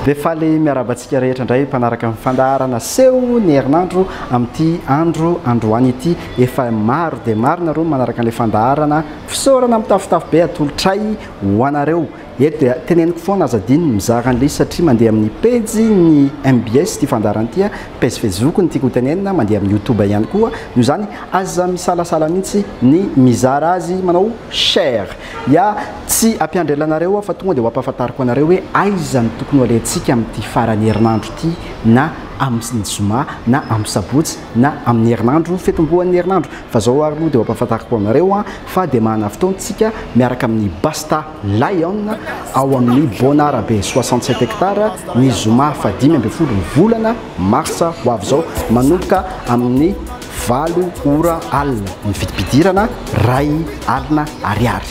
Dia faly miarahaba antsika rehetra indray mpanaraka ny fandaharana seho ny herinandro amin'ity andro androany ity. Efa maro dia maro nareo manaraka an'ilay fandaharana. Fisaorana mitafotafo be atolotray ho anareo. Eto dia teneniko foana aza adino ny mizara an'ilay izy satria mandeha amin'ny pejy ny mbs ity fandaharana ity, pejy Facebook no tiako ho tenenina, mandeha amin'ny youtube ihany koa. Noho izany aza misalasala mihitsy ny mizara azy manao share. Ya, tsy hampiandry ela anareo aho fa tonga dia ho ampahafantariko anareo hoe aiza no tokony ho alehantsika amin'ity faran'ny herinandro ity na amin'ny zoma na amin'ny sabotsy na amin'ny herinandro fitomboan'ny herinandro. Fa zao ary aloha dia ho ampahafantariko anareo an, fa dia manana fotoana tsika miaraka amin'ny Basta Lion ao amin'ny Bonarabe 67 hectares ny zoma faha 15 ny volana marsa ho avy izao manomboka amin'ny 8 ora alina. Ny vidim-pidirana 1000 ariary.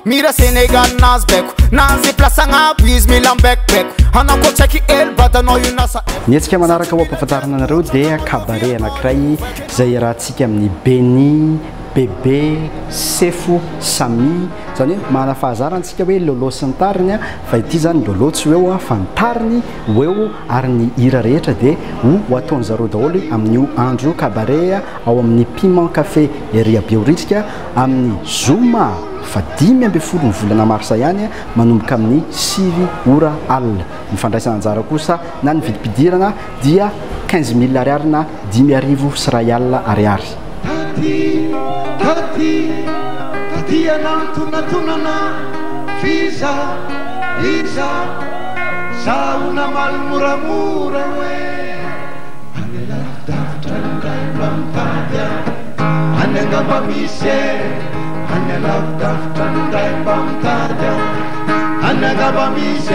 Mira Sénégal nazy beko nazy place agnabo izy mila mbekobeko anao koa tsy haiky ely badanao io nasa. Ny hetsika manaraka ho ampahafantarina anareo dia cabaret anankiray izay iarahantsika amin'ny Benny, Bebe, Sefo, Samy, izany hoe manana fahazarana isika hoe Lolo sy ny tariny fa ity izany Lolo tsy ho eo fa ny tariny ho eo ary ny hira rehetra dia ho ataon'zareo daholo amin'io andro io cabaret ao amin'ny Piment Café ery Behoririka amin'ny zoma faha 15 ny volana marsa ihany manomboka amin'ny 9 ora alina. Ny fandraisana anjara kosa na ny vidim-pidirana dia 15 000 ariary na 5100 ariary. Taty, taty, taty anantonatonana f'iza, iza, zaho namaly moramora hoe any alavidavitra indray mba mitady ahy, any angamba misy e, any alavidavitra indray mba mitady ahy, any angamba misy e,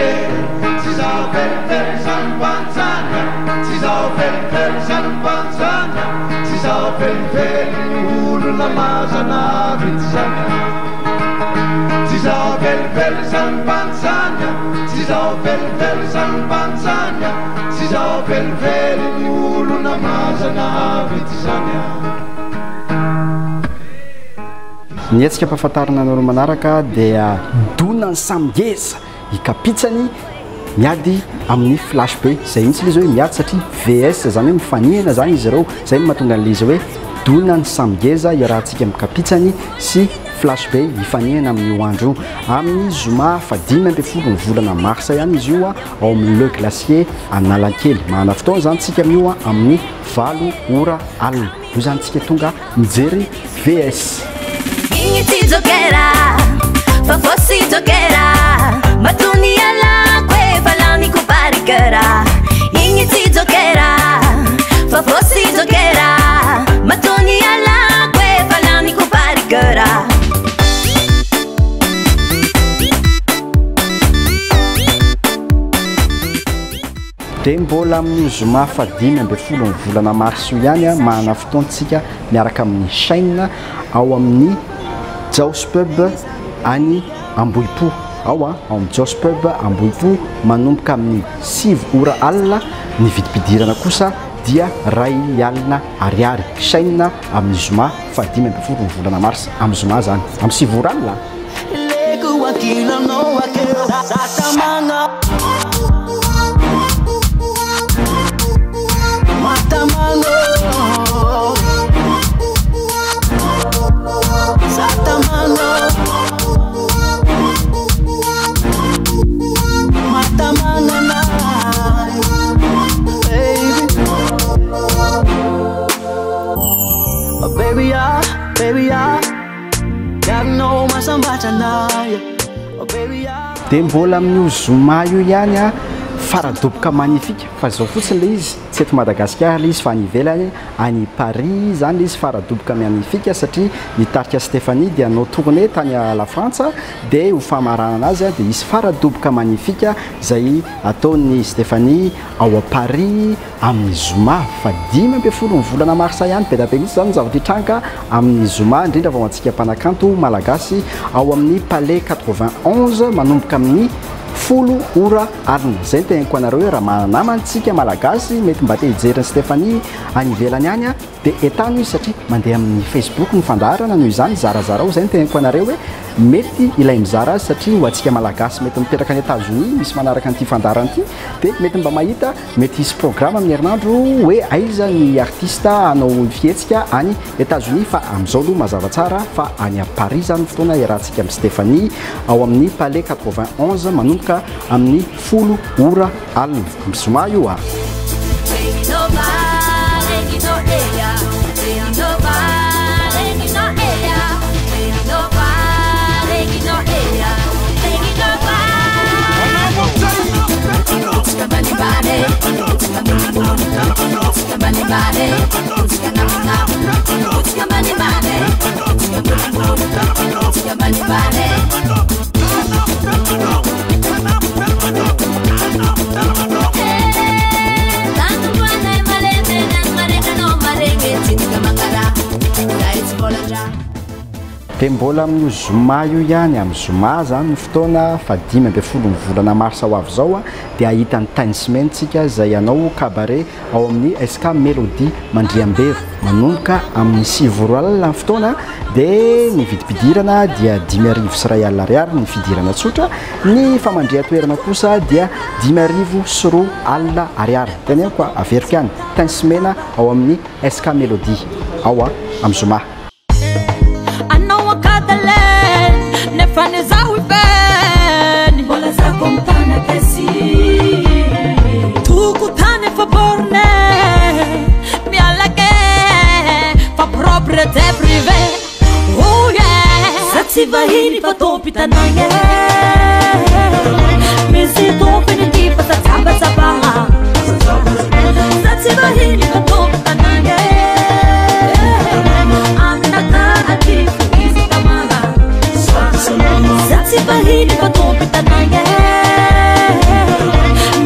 tsy izaho velively izany mpanjaka, tsy izaho velively izany mpanjaka, tsy izaho velively ny olona mazana vitsy izany a, tsy izaho velively izany mpanjaka, tsy izaho velively izany mpanjaka, tsy izaho velively ny olona mazana vitsy izany a. Ny hetsika ampahafantarina anareo manaraka dia donan'ny samy ngeza i Kapitsany miady amin'ny Flash be. Izay mihitsy ilay izy hoe miady satria VS izany hoe mifanihana izany izy ireo. Izay no mahatonga an'ilay izy hoe donan'ny samy ngeza iarahantsika amin'ny Kapitsany sy Flash be hifanihana amin'io andro io. Amin'ny zoma faha 15 ny volana marsa ihany izy io ao amin'ny Le Glacier Analakely. Manana fotoana izany tsika amin'io amin'ny 8 ora alina. Io izany tsika tonga mijery VS. Igny ty jokera, fa fôsy jokera, Matony alako efa laniko par cœur. Igny ty jokera, fa fôsy jokera, Matony alako efa laniko par cœur. Dia mbola amin'io zoma faha 15 ny volana marsa io ihany manana fotoana tsika miaraka amin'ny Shine ao amin'ny Jaos Pub any Ambohipo. Ao ao amin'ny Jaos Pub Ambohipo manomboka amin'ny 9 ora alina. Ny vidim-pidirana kosa dia 1000 ariary. Shine amin'ny zoma faha 15 ny volana marsa, amin'ny zoma zany amin'ny 9 ora alina. Leko ankilanao akeo, za tamagna. Matamagno. Za tamagno. Matamagna anay, baby. Oh, baby, ah, baby, ah. Got no masambatra anay. Oh, baby, ah. Dia mbola amin'io zoma io ihany a, Faradoboka Magnifique, fa izao fotsiny ilay izy, tsy eto Madagasikara ilay izy fa any ivelany, any Paris izany ilay izy Faradoboka Magnifique, satria ny tarika Stéphanie dia hanao tournée tany La Frantsa, dia ho famaranana azy dia hisy Faradoboka Magnifique izay ataon'i Stéphanie ao à Paris amin'ny zoma faha 15 ny volana marsa ihany. Be dia be mihitsy izany ny zavatra hitranga amin'ny zoma, indrindra fa ho antsika mpanakanto malagasy, ao amin'ny Palais 91 manomboka amin'ny 10 ora alina. Izay no teneniko anareo hoe raha manana namana isika malagasy mety mba te hijery ny Stéphanie any ivelany any, dia entano izy satria mandeha amin'ny Facebook ny fandaharana. Noho izany zarazarao. Izay no teneniko anareo hoe mety ilay mizara azy, satria ho antsika malagasy mety mipetraka any Etazonia misy manaraka an'ity fandaharana ity, dia mety mba mahita mety hisy programme amin'ny herinandro hoe aiza ny artiste hanao fihetsika any Etazonia. Fa amin'izao aloha mazava tsara fa any à Paris zany ny fotoana iarahantsika amin'ny Stéphanie ao amin'ny Palais 91 manomboka amin'ny 10 ora alina amin'ny zoma io a. Dia mbola amin'io zoma io ihany, amin'ny zoma zany ny fotoana fa-15 ny volana marsa ho avy izao, dia ahita ny Tainsmen tsika izay hanao cabaret ao amin'ny SK Melody Mandriambero manomboka amin'ny 9 ora alina ny fotoana. Dia ny vidim-pidirana dia 1150 ariary ny fidirana tsotra, ny famandrihan-toerana kosa dia 250 ariary. Teneniko averiko ihany, Tainsmena ao amin'ny SK Melody ao amin'ny zoma. Anao akadale nefa ny zaho ifeny mbola zako mitana kesy tokotany efa borne mialake fa propriété privée, oh yeah, za tsy vahiny fa tompon-tanàgna, misy tompony ty fa tsatsaba, za tsy vahiny fa tompon-tanàgna, aminaka aty fo izy tamagna, za tsy vahiny fa tompon-tanàgna,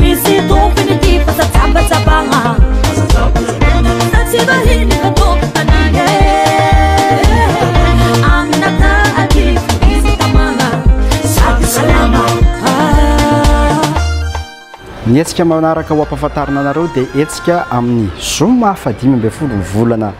misy tompony ty fa tsatsaba, za tsy vahiny fa tompon-tanàgna, aminaka aty fo izy tamagna sady salama. Ny hetsika manaraka ho ampahafantarina anareo dia hetsika amin'ny zoma fa-15 ny volana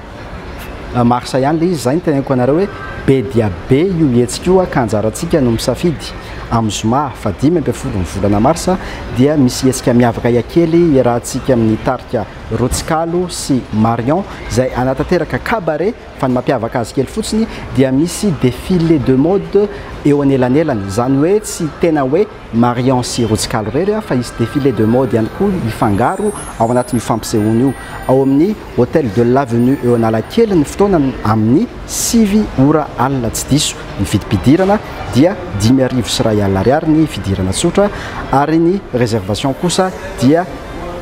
marsa ihany ilay izy. Izay no teneniko anareo hoe be dia be io hetsika io, ka anjarantsika no misafidy. Amin'ny zoma fa-15 ny volana marsa dia misy hetsika miavaka kely iarahantsika amin'ny tarika Rotsikalo sy Marion izay anatanteraka cabaret, fa ny mampiavaka azy kely fotsiny dia misy défilé de mode eo anelanelany. Izany hoe tsy tena hoe Marion sy Rotsikalo rery fa hisy défilé de mode ihany koa hifangaro ao anatin'io fampisehoana io. Ao amin'ny Hôtel de l'Avenue eo Analakely ny fotoana amin'ny 9 ora alina tsy diso. Ny vidim-pidirana dia 1150 ariary ny fidirana tsotra, ary ny réservation kosa dia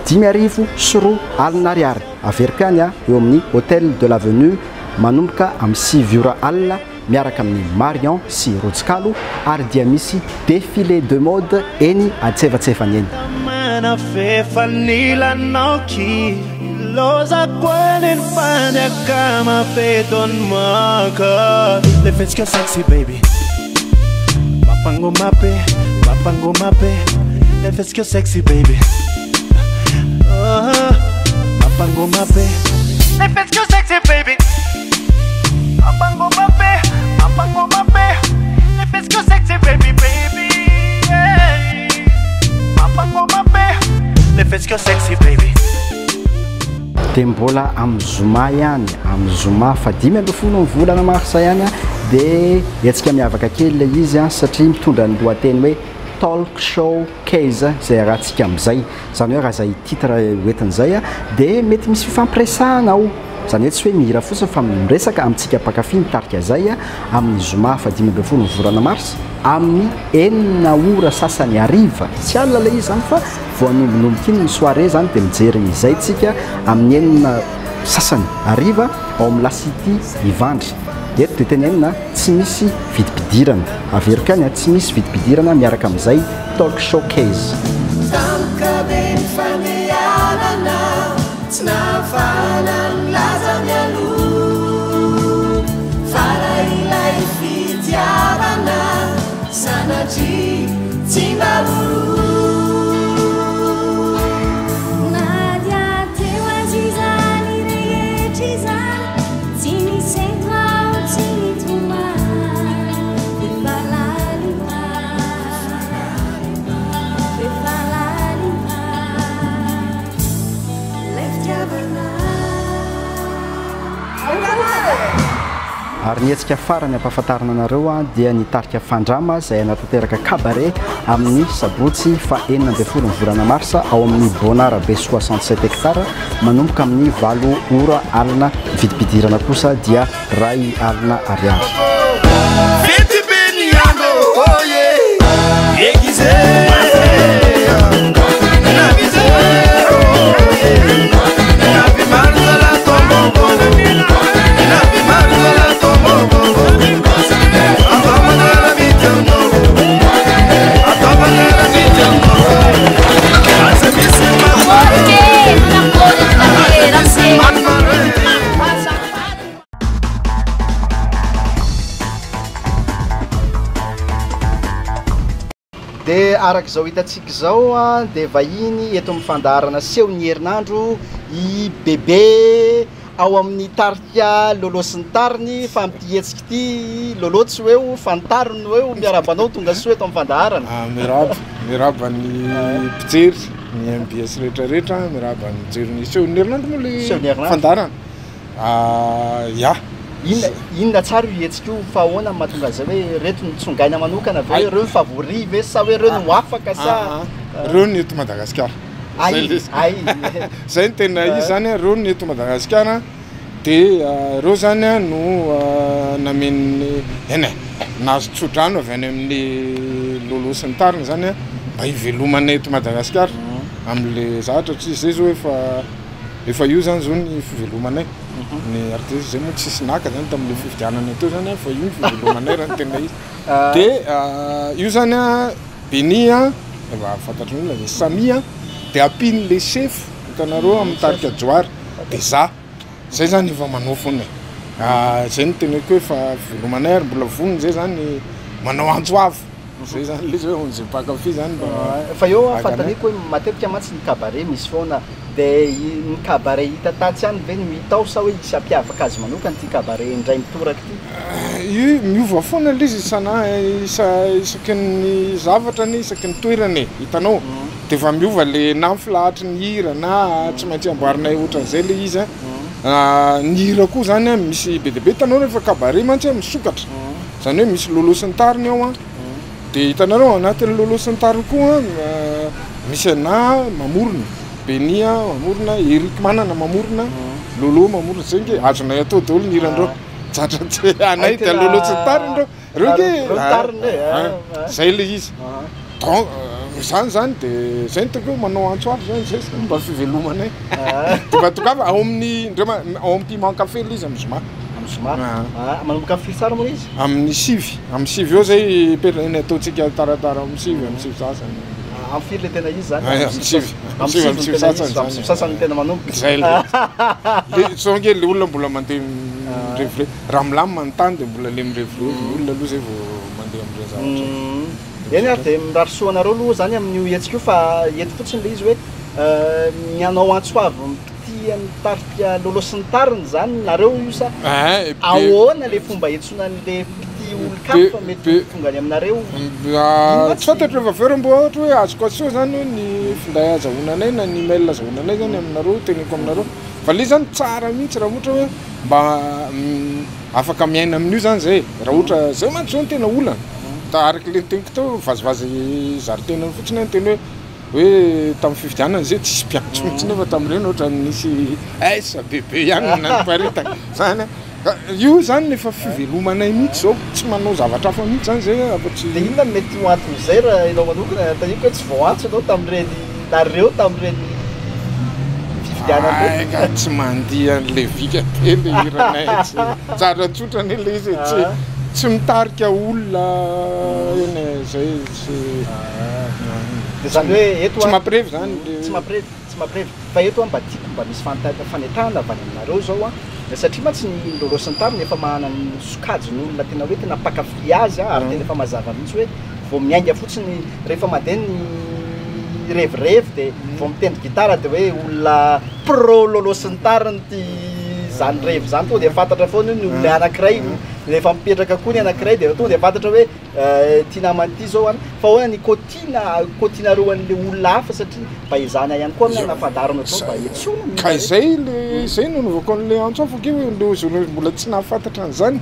1250 ariary. Averiko ihany, eo amin'ny Hôtel de l'Avenue manomboka amin'ny 9 ora alina miaraka amin'ny Marion sy Rotsikalo, ary dia misy défilé de mode eny antsefatsefany eny. Mana fefanilanao ki loza kwene fanya kama feton maka le fetch sexy baby mapango mape mapango mape le fetch sexy baby mapango mape le fetch sexy baby mapango mape mapango mape le fetch sexy baby baby yeah. Mapango mape le fetch sexy baby. Dia mbola amin'ny zoma ihany, amin'ny zoma fa-15 ny volana marsa ihany, dia hetsika miavaka kely ilay izy satria mitondra ny lohateny hoe Talk Show Case izay arahantsika amin'izay. Izany hoe raha izay titre hoentin'izay dia mety misy fifampiresahana ao. Izany hoe tsy hoe mihira fotsiny fa miresaka amintsika mpankafy ny tarika Zay amin'ny zoma faha-15 ny volana marsa amin'ny enina ora sasany hariva. Tsy alina ilay izy izany fa vao hanombonomboka iny ny soirée izany dia mijery ny Zay tsika amin'ny enina sasany hariva ao amin'ny La City Ivandry. Eto dia tenenina tsy misy vidim-pidirana. Averiko ihany, tsy misy vidim-pidirana miaraka amin'izay Talk Showcase. Tampoka be ny fandehanana, tsy nahafahana nilaza mialoha fa raha ilay fitiavana sanatria tsy mba ho roa. Na dia teo aza izany rehetra izany, tsy nisento aho, tsy nitomany, f'efa lalina, f'efa lalina ilay fitiavana. Ary ny hetsika farany ampahafantarina anareo dia ny tarika Fandrama izay hanatanteraka cabaret amin'ny sabotsy faha 16 ny volana marsa ao amin'ny Bonard be 67 hectares manomboka amin'ny valo ora alina. Ny vidim-pidirana kosa dia iray alina ariary. Fety be ny andro, oh yeah. Aiguisé, navisé, oh yeah. Navi marzola tombo bongo, navi marzola tombo bongo. Ataovanala mitiango, ataovanala mitiango. Aza misy mafare, aza misy mafare. Dia araka izao hitantsika izao dia vahiny eto amin'ny fandaharana seho ny herinandro i Bebe ao amin'ny tarika Lolo sy ny tariny fa amin'ity hetsika ity Lolo tsy ho eo fa ny tariny no eo. Miarahaba anao tonga soa eto amin'ny fandaharana. Ah, miarahaba, miarahaba ny mpijery ny MBS rehetra rehetra, miarahaba ny mijery ny seho ny herinandro moa le Seho ny herinandro. fandaharana. Ah, ya. Inona inona tsara io hetsika io fa ahoana no mahatonga an'izay hoe ireto no tsongaina manokana ve, ireo no favori ve sa hoe ireo no afaka sa Ah, ah. Ireo no eto Madagasikara. Ay, Zay le izy. ay. Zay no tena izy zany, ireo no eto Madagasikara dia ireo zany no namen'ny eny e, nahazo tsodrano avy any amin'ny Lolo sy ny tariny zany mba hivelomana eto Madagasikara amin'le zavatra satria zay zao efa Efa io zany zao ny fivelomanay, ny artiste zay moa tsisy naka zany tamin'le fifidianana teo zany fa io ny fivelomanay raha ny tena izy. De io zany an, Benny an, efa fantatry ny olona de Samy an, de ampian'le sefo hitanareo amin'ny tarika Johary, de za, zay zany efa manao foana e, zay no teneniko hoe efa fivelomanay ary mbola vonona zay zany manao antso avo. Zay zany le izy hoe on zay mpankafy zany mba Fa eo haka anay. fanontaniako hoe matetika mantsy ny cabaret misy foana dia ny cabaret hita tatsy ihany ve no hita ao sa hoe hisy hampiavaka azy manokana ity cabaret indray mitoraka ity? Io miova foana le izy isana isa isaky ny zavatra anie isaky ny toerana e, hitanao? De efa miova le na ny filahatry ny hira na tsy maintsy amboarinay ohatran'izay le izy an, ny hira koa zany an misy be dia be, hitanao rehefa cabaret mantsy an misokatra. Izany hoe misy lolo sy ny tariny ao an, dia hitanareo ao anatin'ny lolo sy ny tariny koa an, misy anà mamorona, Benny mamorona, Eric Manana mamorona, Lolo mamorona, zay nge azonay atao daholo ny hiran'ireo, zatra tsy anay dia lolo sy ny tariny ireo, ireo nge zay le izy, donc izany zany de zay no tokony hoe manao antso avo zany zay mba fivelomanay, de mba tongava ao amin'ny indreo ma ao amin'ny Piment Café le izy amin'ny zoma. Amin'ny zoma. Ah, manomboka amin'ny firy tsara moa izy? Amin'ny sivy, amin'ny sivy eo zay hipetraka ny ataontsika taratara amin'ny sivy, amin'ny sivy sasany. Ah, amin'ny firy le tena izy zany? Ay, amin'ny sivy. Amin'ny sivy Amin'ny sivy no tena sasany izy, amin'ny sivy sasany no tena manomboka. Zay le izy. Le sao ange le olona mbola mandeha mirevirevy, raha milamina ny tany de mbola le mirevirevy ny olona aloha zay vao mandeha amin'ireny zavatra ireny. Eny ary dia mirary soa anareo aloha zany amin'io hetsika io fa eto fotsiny le izy hoe ny hanao antso avo mpitia ny tarika Lolo sy ny tariny zany nareo io sa ahoana le fomba iantsoana an'le mpitia olon-kafa mety ho tonga any aminareo? Tsy fantatro rehefa avy eo raha mbo ohatra hoe azoko aseho zany hoe ny finday azahoana anay na ny email azahoana anay zany aminareo teneniko aminareo fa le zany tsara mihitsy raha ohatra hoe mba afaka miaina amin'io zany zay e, raha ohatra zay mantsy zao no tena olana, araka le noteniko teo mivazivazy zary tenany fotsiny aho niteny hoe Hoe tamin'ny fifidianana izay tsisy mpiantso mihitsy nefa tamin'ireny ohatran'ny nisy S bebe ihany no naniparitaka. Zany a, io zany efa fivelomanay mihitsy zao, tsy manao zavatra hafa mihitsy zany zay afa-tsy. Dia inona no mety ho anton'izay raha ianao manokana? Tadidiko hoe tsy voaantso ianao tamin'ireny, nareo tamin'ireny fifidianana ireny. Hay ka tsy mandihy an'ilay vika be ilay hiranay, tsy, tsara tsotra anie ilay izy e, tsy, tsy mitarika olona eny e, zay tsy. Dia izany hoe eto Tsy mampirevy izany le. Tsy mampirevy, tsy mampirevy. Fa eto mba tiako mba misy fanentanana avy any aminareo izao an, satria mantsy ny Lolo sy ny tariny efa manana ny sokajin'olona tena hoe tena mpankafy azy an, ary tena efa mazava mihitsy hoe vao miainga fotsiny rehefa mandeha ny revirevy dia vao mitendry gitara dia hoe olona pro Lolo sy ny tariny ity izany revy izany, tonga dia fantatra foana io ny olona anankiray, rehefa mipetraka koa ny anankiray dia tonga dia fantatra hoe Ty namana ity zao an, fa ahoana ny côtina côtinareo an'le olona hafa satria mba ezahana ihany koa amina fandaharana zao mba hetsoina ny Ka olona izay le izay no nanaovako an'le antso hafa ange hoe le zareo mbola tsy nahafantatra an'izany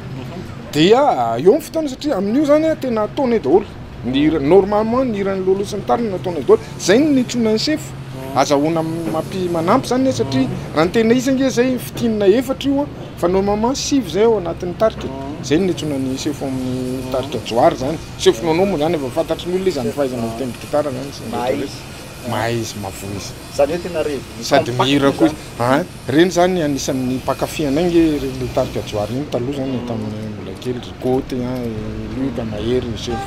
dia eo ny fotoana satria amin'io zany an tena ataonay daholo ny hira normalement ny hiran'i Lolo sy ny tariny no ataonay daholo, zay no niantsoana ny sefo azahoana mampi- manampy zany satria raha ny tena izy ange zay fintinina efatra io an Fa normalement sivy zay ao anatin'ny tarika e, zay no niantsoana ny sefo amin'ny tarika Johary zany, sefo Nono moa zany efa fantatry ny olona izy amin'ny fahaizana mitendry gitara zany sy ny rehetra rehetra, mahay izy, mahavoa izy, Zany hoe tena revy sady compact mihira koa zany. izy, an, reny zany anisan'ny mpankafy anay nge reny le tarika Johary iny taloha zany tamin'ny mbola kely, ry Koty an, i Luc, Mahery, i Sefo.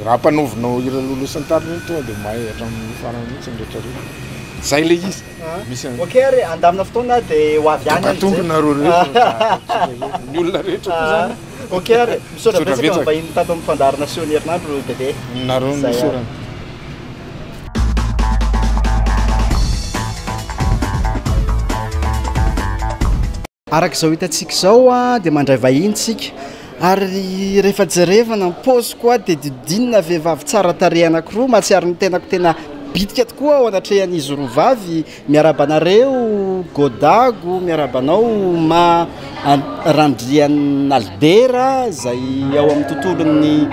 Raha ampanaovinao hira lolo sy ny tariny iny tonga dia mahay hatramin'ny farany mihitsy ny rehetra rehetra. Zay le izy. Misy an. Ok ary handamina fotoana dia ho avy any Tonga tonga nareo rehetra. Ny olona rehetra koa zany. Ok ary misaotra betsaka vahiny tato amin'ny fandaharana seho ny herinandro bebe. Nareo no isaorana. Araka izao hitantsika izao dia mandray vahiny isika ary rehefa jerevana ny paoziko dia didinina vehivavy tsara tarehy anankiroa, mahatsiaro ny tenako tena bitika tokoa ao anatrehan'izy roa vavy. Miarahaba anareo Godago, miarahaba anao Ma Randrianalibera izay ao amin'ny tontolon'ny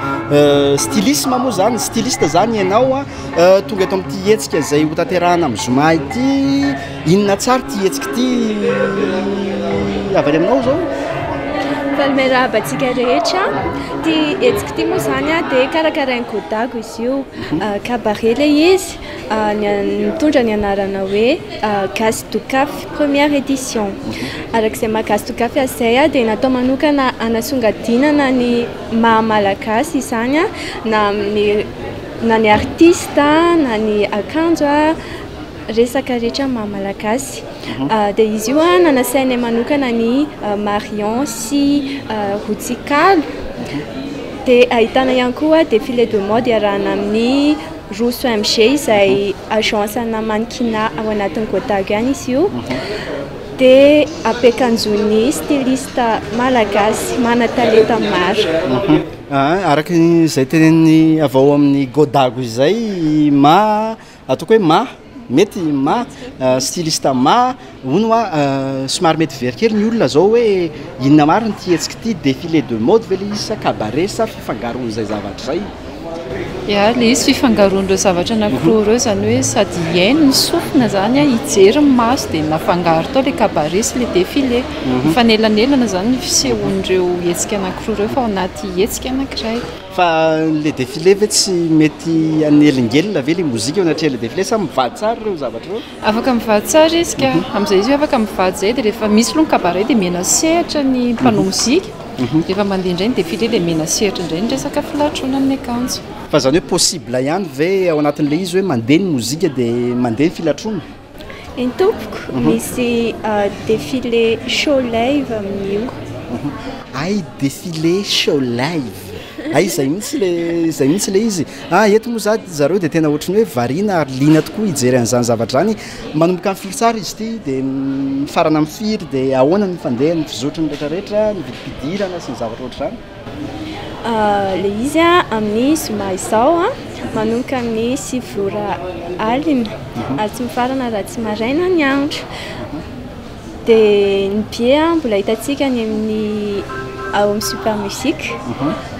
stylisme moa izany, styliste izany ianao. Tonga eto amin'ity hetsika izay hotanterahana amin'ny zoma ity. Inona tsara ity hetsika ity avy any aminao izao? Faly miarahaba antsika rehetra. Ity hetsika ity moa izany dia karakarain'i Godago izy io. Cabaret ilay izy, mitondra ny anarana hoe Gasy Dokafy première édition. Araka izay maha Gasy Dokafy azy izay dia natao manokana hanasongadinana ny maha malagasy izany na amin'ny na ny artiste na ny akanjo, resaka rehetra maha malagasy. Dia izy io nanasainay manokana ny Marion sy Rotsikalo. Dia ahitana ihany koa défilé de mode iarahana amin'ny Roso MG izay agence ana mannequinat ao anatin'ny Godago ihany izy io. Dia ampiakanjoin'ny styliste malagasy manan-talenta maro. Araka izay tenenin'ny avy ao amin'ny Godago izay, ma ataoko hoe ma, mety ma, styliste ma, hono hoa somary mety very kely ny olona zao hoe inona marina ity hetsika ity, défilé de mode ve le izy sa cabaret sa fifangaroan'izay zavatra izay? Ya, le izy fifangaroan'ireo zavatra anankiroa ireo, izany hoe sady hihaino ny sofina izany, hijery ny maso dia nafangaro tao le cabaret sy le défilé. Mifanelanelana izany ny fisehoan'ireo hetsika anankiroa ireo fa ao anaty hetsika anankiray. Fa le défilé ve tsy mety hanelingelina ve le mozika eo anatrehan'le défilé sa mivady tsara ireo zavatra ireo? Afaka mivady tsara izy ka. Amin'izay izy hoe afaka mivady izay dia rehefa misy aloha ny cabaret dia mena sehatra ny mpanao mozika, rehefa mandeha indray ny défilé dia mena sehatra indray ny resaka filatroana amin'ny akanjo. Fa izany hoe possible ihany ve ao anatin'ilay izy hoe mandeha ny mozika dia mandeha ny filatroana? Eny tompoko, misy défilé show live amin'io. Hay défilé show live, hay izay mihitsy le izay mihitsy le izy. Ah eto moa za zareo dia tena ohatran'ny hoe variana ary liana tokoa hijery an'izany zavatra izany. Manomboka amin'ny firy tsara izy ity dia mifarana amin'ny firy dia ahoana ny fandehany, ny fizotry ny rehetrarehetra, ny vidim-pidirana sy ny zavatra ohatr'izany? Ilay izy amin'ny zoma izao manomboka amin'ny 9 ora alina ary tsy mifarana raha tsy maraina ny andro. Dia ny billet mbola hitantsika any amin'ny ao amin'ny Super Music.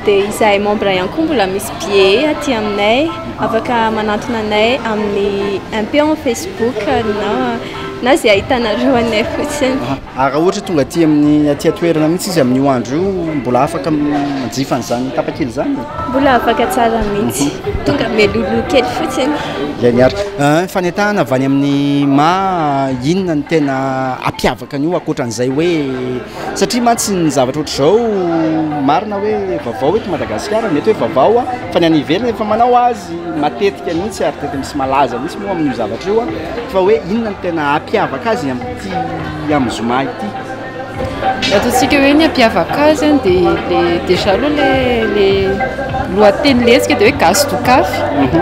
Dia izahay membre ihany koa mbola misy billet aty aminay, afaka manantona anay amin'ny MP en Facebook na na izay ahitanareo anay fotsiny. Ary raha ohatra tonga aty amin'ny aty an-toerana mihitsy izy amin'io andro io, mbola afaka manjifa an'izany tapakila izany? Mbola afaka tsara mihitsy, tonga meloloha kely fotsiny. Izay ary. Fanentahana avy any amin'ny ma inona no tena hampiavaka an'io ankoatran'izay hoe satria mantsy ny zavatra ohatr'izao marina hoe vaovao eto Madagasikara, mety hoe vaovao fa ny any ivelany efa manao azy matetika mihitsy ary tena misy malaza mihitsy moa amin'io zavatra io fa hoe inona no tena hampiavaka azy amin'ity amin'ny zoma ity? Ataontsika hoe ny hampiavaka azy dia le déjà aloha le le lohateny le hetsika dia hoe gasy dokafy.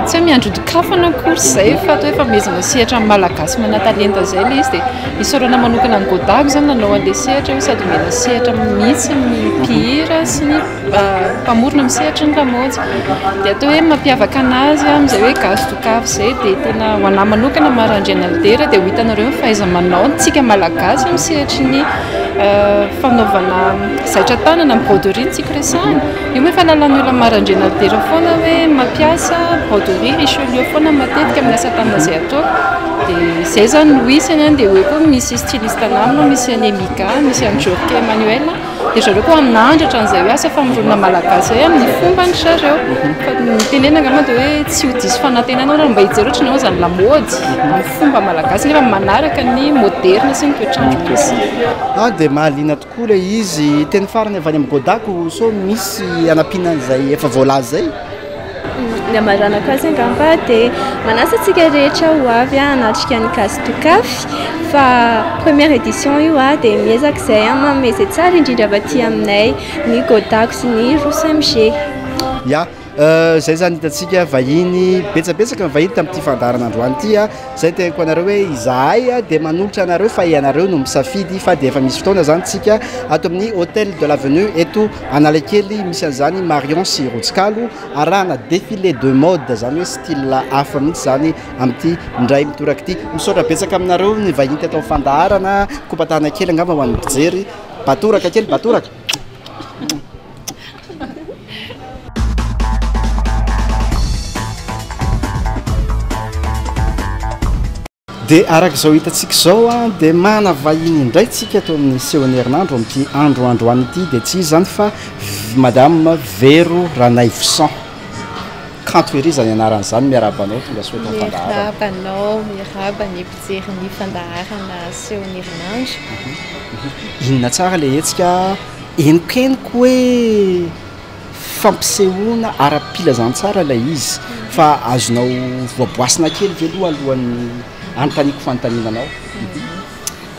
Tsy hoe miandry dokafana akory izay fa atao hoe fanomezana sehatra ny Malagasy manan-talenta izay ilay izy dia isaorana manokana an'i Godago izany nanao an'ilay sehatra hoe sady omena sehatra mihitsy ny mpihira sy ny mpamorona amin'ny sehatry ny lamaody. Dia atao hoe mampiavaka an'azy amin'izay hoe gasy dokafy izay dia tena ho an'ahy manokana Mara Andrianalidera dia ho hitanareo ny fahaiza-manao antsika Malagasy amin'ny sehatry ny fanaovana zaitra tanana, ny broderie no tiako resahana. Io moa efa lalan'ny olona Mara Andrianalidera foana hoe mampiasa broderie Richelieu foana matetika amin'ny asa tanana izay ataoko. Dia izay izany no isany dia eo koa misy styliste namana, misy an'i Emiga, misy an'i Jorke Emmanuel. Dia zareo koa hanandratra an'izay hoe asa famoronana malagasy izay amin'ny fombany zareo. Fa ny tenenina angamba dia hoe tsy ho diso fanantenana raha mba hijery ohatry ny ahoana izany lamaody amin'ny fomba malagasy nefa manaraka ny moderina sy ny toetr'andro misy. Ah dia mahaliana tokoa ilay izy. Teny farany avy any amin'ny Godako sao misy hanampiana an'izay efa voalaza izay? Ny hamaranako azy angamba dia manasa antsika rehetra ho avy hanatrika ny Gasy to Kafy fa première édition io dia miezaka izay manome izay tsara indrindra avy aty aminay ny Godako sy ny Roso MG. Ya, izay izany hitantsika vahiny betsabetsaka ny vahiny tamin'ity fandaharana androany ity. Izay teneniko anareo hoe izahay dia manolotra anareo fa ianareo no misafidy fa dia efa misy fotoana izany tsika ato amin'ny Hotel de l'Avenue eto Analakely misy an'izany Marion sy Rotsikalo arahana défilé de mode izany hoe style hafa mihitsy izany amin'ity indray mitoraka ity. Misaotra betsaka aminareo ny vahiny teto amin'ny fandaharana, kopa-tanana kely angamba ho an'ny mpijery. Batoraka kely, batoraka. Dia araka izao hitantsika izao a, dia mana vahiny indray tsika ato amin'ny sehon'ny herinandro amin'ity andro androany ity dia tsy iza izany fa Madame Vero Ranaivoson. Kanto ery izany anarana izany, miarahaba anao tonga soa eto amin'ny fandaharana. Miarahaba anao, miarahaba ny mpijery ny fandaharana sehon'ny herinandro. Inona tsara ilay hetsika Henokhenoko hoe fampisehoana ara-pilazantsara ilay izy fa azonao voaboasina kely ve aloha alohan'ny hanontaniako fanontaniana anao?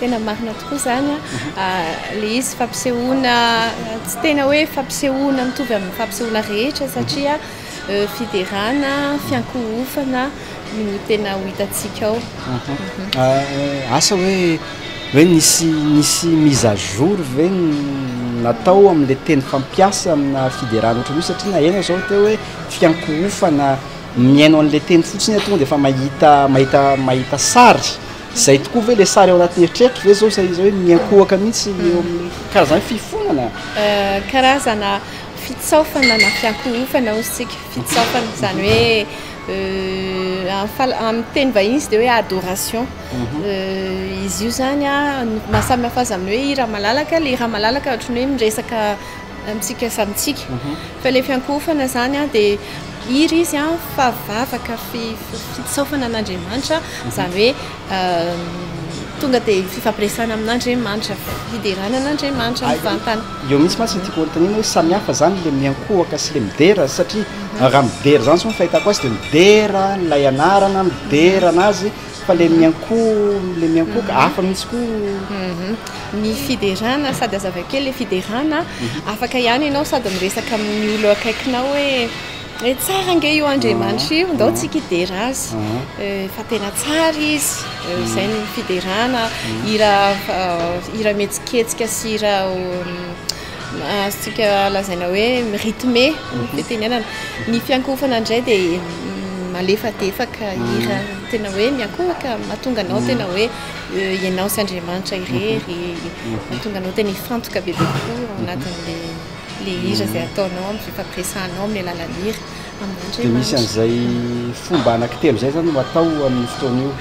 Tena marina tokoa izany an! Ilay izy fampisehoana, tsy tena hoe fampisehoana mitovy amin'ny fampisehoana rehetra satria fiderana, fiankohofana no tena ho hitantsika ao. Asa hoe hoe nisy nisy mise à jour ve natao amin'ilay teny fampiasa amina fiderana ohatran'io satria naheno aho zao teo hoe fiankohofana, mihaino an'ilay teny fotsiny aho tonga dia efa mahita mahita mahita sary, zay tokoa ve le sary ao anatin'ny eritreritro ve zao sa izy hoe miankohoka mihitsy eo amin'ny karazana hoe fifonana? Karazana fitsaofana na fiankohofana hozy tsika, fitsaofana izany hoe amin'ny teny vahiny izy dia hoe adoration. Izy io izany an, ny maha samy hafa azy amin'ny hoe hira malalaka, ilay hira malalaka ohatran'ny hoe miresaka amintsika samy tsika. Fa ilay fiankohofana izany an dia hira izy an fa vavaka fitsaofana an'Andriamanitra, izany hoe tonga dia fifampiresahana amin'Andriamanitra, fiderana an'Andriamanitra mivantana. Eo mihitsy mantsy no tiako hanontaniana hoe samy hafa izany ilay miankohoka sy ilay midera satria raha midera izany izao ny fahitako azy dia midera ilay anarana, midera an'azy fa ilay miankoho ilay miankohoka hafa mihitsy koa. Ny fiderana sady hazavaiko kely ilay fiderana, afaka ihany ianao sady miresaka amin'ny olona akaikinao hoe hoe tsara ange io Andriamanitra io, ndao tsika hidera azy fa tena tsara izy, izay ny fiderana, hira hira mihetsiketsika sy hira azontsika lazaina hoe mi-rythme ny fitenenana. Ny fiankohofana indray dia. malefadefaka, hira tena hoe miankohoka, mahatonga anao tena hoe ianao sy Andriamanitra irery, mahatonga anao tena hifantoka bebe kokoa ao anatin'le le hira izay ataonao amin'ny fifampiresahanao amin'ny alalan'ny hira Dia misy amin'Andriamanitra. an'izay fomba anankitelo izay izany ho atao amin'io fotoana io.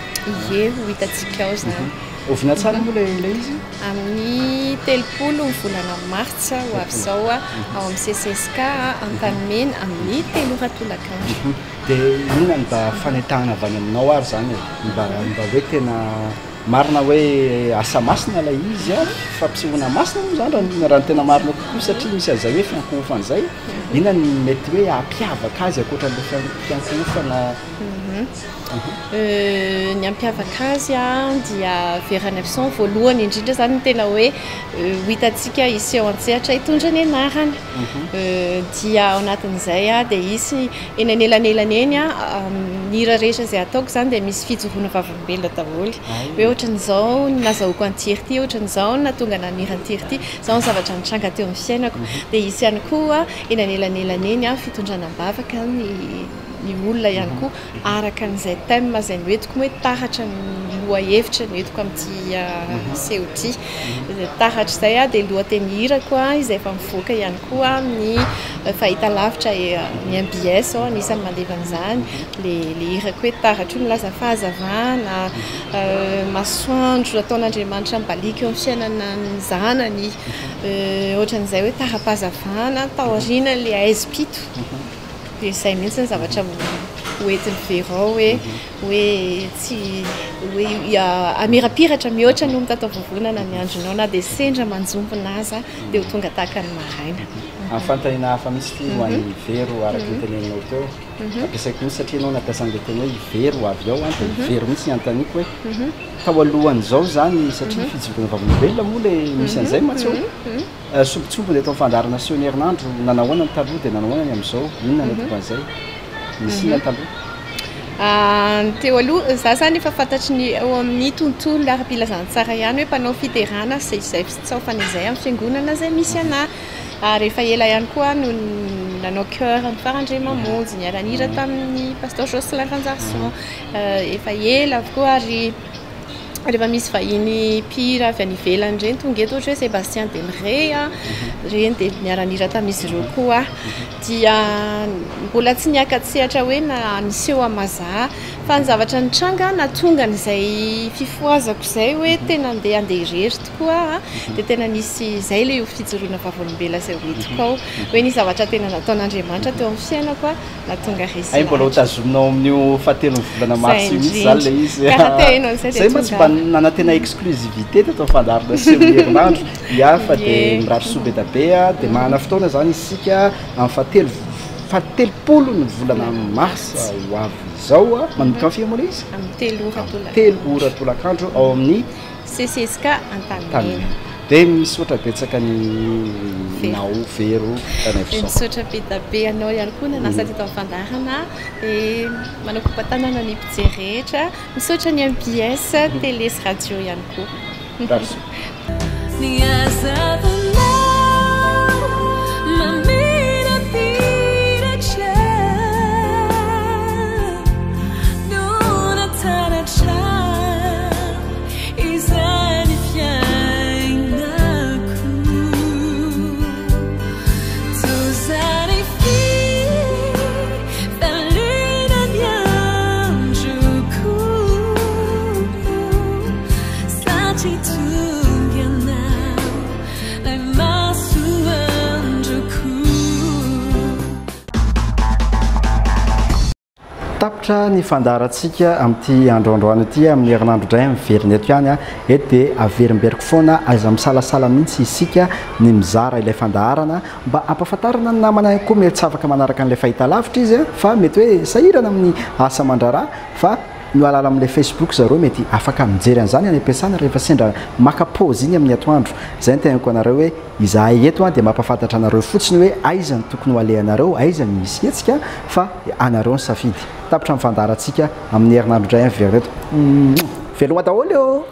Ie, ho hitantsika ao izany. Oviana tsara moa ilay ilay izy? Amin'ny 30 ny volana martsa ho avy izao ao amin'ny CCSK Antanimena amin'ny 3 ora tolakandro. Dia inona no mba fanentahana avy any aminao ary izany e? Mba mba hoe tena marina hoe asa masina ilay izy an, fampisehoana masina moa izany raha raha ny tena marina kokoa satria misy an'izay hoe fiankohofana izay. Inona no mety hoe hampiavaka azy ankoatra an'ilay fiankohofana? Ny hampiavaka azy dia Vera Nefson voalohany indrindra izany no tena hoe ho hitantsika hiseho an-tsehatra hitondra ny anarana. Dia ao anatin'izay dia hisy eny anelanelany eny ny hira rehetra izay ataoko izany dia misy fijoroana vavolombelona daholo. Hoe ohatran'izao no nazahoako an'ity hira ity, ohatran'izao no nahatonga ahy nihira an'ity hira ity, izao ny zavatra nitranga teo amin'ny fiainako. Dia hisy ihany koa eny anelanelany eny fitondrana am-bavaka ny ny olona ihany koa araka an'izay thème izay noentiko moa hoe taratra ny lohahevitra noentiko amin'ity seho ity. Izay taratra izay dia lohateny hirako izay efa mivoaka ihany koa amin'ny fahitalavitra ny MBS ao anisan'ny mandefa an'izany. Ilay ilay hirako hoe taratra io milaza fahazavana, masoandro nataon'Andriamanitra mibaliaka eo amin'ny fiainana ny zanany, ohatran'izay hoe tara-pahazavana taorian'ilay haizim-pito. Dia izay mihitsy ny zavatra ho entin'i Vero ao hoe hoe tsy hoe hamirapiratra mihoatra noho ny mitataovovonana ny andronao na dia sendra manjombona aza dia ho tonga tahaka ny maraina. Amin'ny fanontaniana hafa mihitsy ity ho an'i Vero araka ny teneninao teo. Ampiasaiko mihitsy satria ianao nampiasa an'ilay teny hoe i Vero avy ao an, dia i Vero mihitsy ny anontaniako hoe tao alohan'izao izany satria fijoroana vavolombelona moa ilay misy an'izay mantsy ao. Sombintsombiny eto amin'ny fandaharana seho ny herinandro, nanahoana ny taloha dia nanahoana ny amin'izao? Inona no nahatonga an'izay? Nisy inona taloha? Ny teo aloha, za zany efa fantatry ny eo amin'ny tontolo ara-pilazantsara ihany hoe mpanao fiderana sy izay fitsaofana izay amin'ny fiangonana izay misy anà. Ary efa ela ihany koa aho no nanao chœur ny Farandriamamonjy, niara-nihira tamin'ny Pasteur Jocelyn Ranjarison. Efa ela avokoa ary rehefa misy vahiny mpihira avy any ivelany ireny tonga eto ohatra hoe Sébastien Demeret a, ireny dia niara-nihira tamin'izy ireo koa aho. Dia mbola tsy niaka-tsehatra hoe na niseho amin'ny maha za fa ny zavatra nitranga nahatonga an'izay fifohazako izay hoe tena andeha handeha irery tokoa aho dia tena nisy izay ilay io fijoroana vavolombelona izay hoentiko ao hoe nisy zavatra tena nataon'Andriamanitra teo amin'ny fiainako a. Nahatonga resy Hay mbola ho lahatra. tazominao amin'io fahatelon'ny volana Zay marsa io mihitsy izany ilay izy. indrindra. Ka raha te haino an'izay dia Zay mantsy mba tongava. nanantena exclusivité teto amin'ny fandaharana seho ny herinandro. Ya fa dia Ie. mirary soa be dia be a, dia manana fotoana izany isika amin'ny fahatelo fahatelopolo ny volana marsa ho avy izao a. Manomboka amin'ny firy moa ilay izy? Amin'ny 3 ora tolakandro. 3 ora tolakandro ao amin'ny CCSK Antanimena. Tanimena. Dia misaotra betsaka ny nao Vero Ranaivoson. Misaotra be dia be anao ihany koa nanasa teto amin'ny fandaharana. Dia manao kopa-tanana ny mpijery rehetra. Misaotra ny MBS télé sy radio ihany koa. Mirary soa. Ny hazavanao mamirapiratra no nahataratra izany fiainako. Toy izany fifaliana ny androko satria tonga ianao ilay masoandroko. Tapitra ny fandaharantsika amin'ity andro androany ity, amin'ny herinandro indray miverina eto ihany. Eto dia averimberiko foana, aiza misalasala mihitsy isika ny mizara ilay fandaharana mba hampahafantarana ny namana ihany koa. Mety tsy afaka manaraka an'ilay fahitalavitra izy fa mety hoe sahirana amin'ny asa aman-draharaha, fa no alala amin'ilay Facebook zareo mety afaka mijery an'izany any am-piasana rehefa sendra maka pause iny amin'ny atoandro. Izay no teneniko anareo hoe izahay eto dia mampahafantatra anareo fotsiny hoe aiza no tokony ho alehanareo, aiza no misy hetsika, fa anareo ny safidy. Tapitra ny fandaharantsika amin'ny herinandro indray miverina eto. Veloma daholo ô!